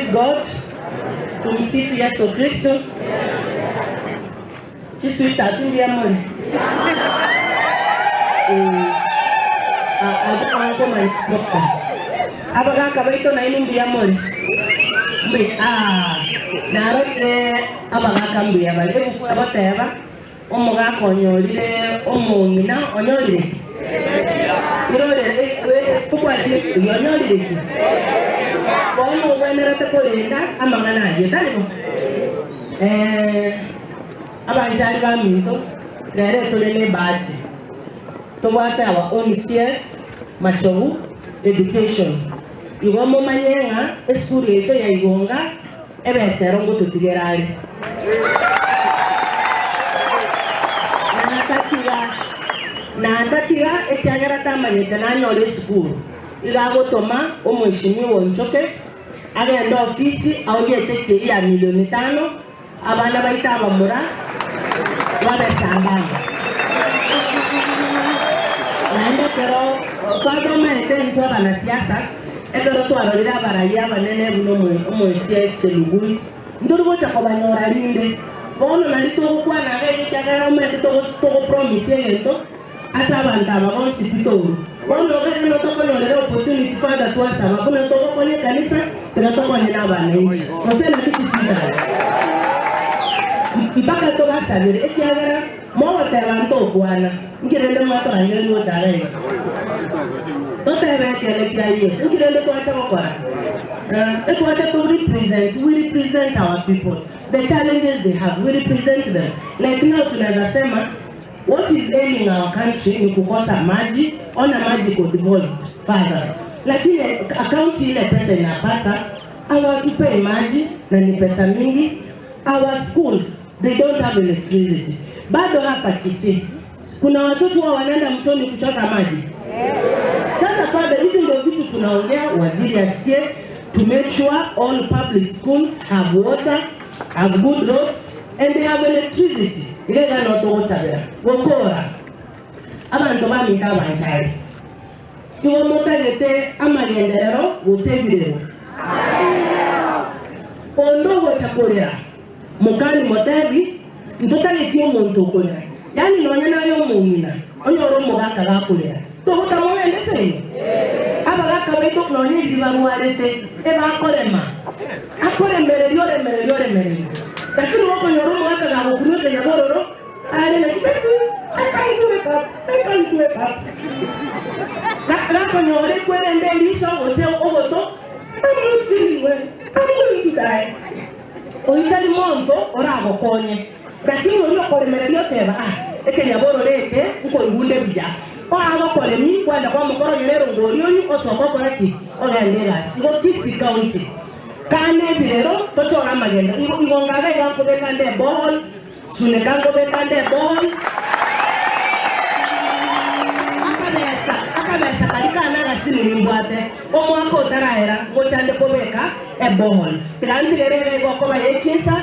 Praise God. Tumsifu Yesu Kristo. Chisweetheart mbuya more? Eh, a- abwo nkomanya gokora. Abagaka baito nainwe mbuya more? Mbuya ah, narorire abagaka mbuya bare. Ebuku egoteba omogaka onyorire omong'ina onyorire ki? Irorere tobwati ebuku onyorire ki? Bono obwenerete korenda amang'ana ayio, tari bo? Eh, Abanchari baminto, rero tore nebahati, tobwate our own CS, Machogu, Education. Igo momanye ng'a esukuru yaito ya Igonga ebesa ero ngototigera are. Natatiga, natatiga ekiagera tamanyete nanyore esukuru, iga agotoma omweshimiwa Onchoke agende ofisi aorie echeki eyio ya milioni tano, Abana baito abamura babe sambamba. Naende ekero twatomete intwe abanasiasa, ekero twarorire abarai abanene buna Omoesias Chelugui, ntori gocha kobanyora rinde. Bono nari togokwana iga iga ekiagera omanyete togopromise egento ase abanto aba bonsi titoru. Bono iga ekero tokonyorera opportunity Father twasaba buna togokonya ekanisa tiga tokonye na abananchi. Gose naki chisitari. Mpaka tobasabere ekiagera mogoteba ntokwana nki rende mwatorangereria gocha iga iga. Totebe ekeene kia Yeso nki rende twacha gokora? Etwacha to represent, we represent our people, the challenges they have, we represent them. Like now tunaweza sema What is ailing our country ni kukosa maji, ona maji iko devolved further. Lakini county ile pesa inapata hawatupei maji na ni pesa mingi. Our schools they don't have electricity. Bado hapa Kisii kuna watoto wao wanaenda mtoni kuchota maji. Sasa father, hizi ndio vitu tunaongea, waziri asikie, to make sure all public schools have water, have good roads And they have electricity. Iga iga noo togosabera gokora abanto baminto abanchari. Igo motagete amagenderero gose ebirero? Onde ogocha korera mokani motebi ntotageti omonto okorera. Yaani nonya naye omong'ina onyore omogaka gakorera togotamogenda seino? Abagaka baito nonya ebibi barwarete ebakorema. Akoremereria oremereria oremereria, lakini gokonyora omogaka gagokunwa ekenyabororo are naki baby I can't wake up, I can't wake up. Gakonyora ekwerende eriso gose ogoto I'm not feeling well, I'm going to die. Oyio tari monto oragokonye, lakini oria okoremereria oteba ah ekenyabororo eke nkoigunda buya. Oagokoremi kwenda kwamokoronya erongo oria oyio osoke okore ki? Ogende egasi. Igo Kisii County kane ebirero tochore amagendo. Igo igo ngaga iga nkobeka nde eborehole, Suneka nkobeka nde eborehole. Akabesa akabesa karia kane agasini nimbwate, omwaka otaraera ngocha nde kobeka eborehole. Tiga ntigere iga igo okoba ye chinsa.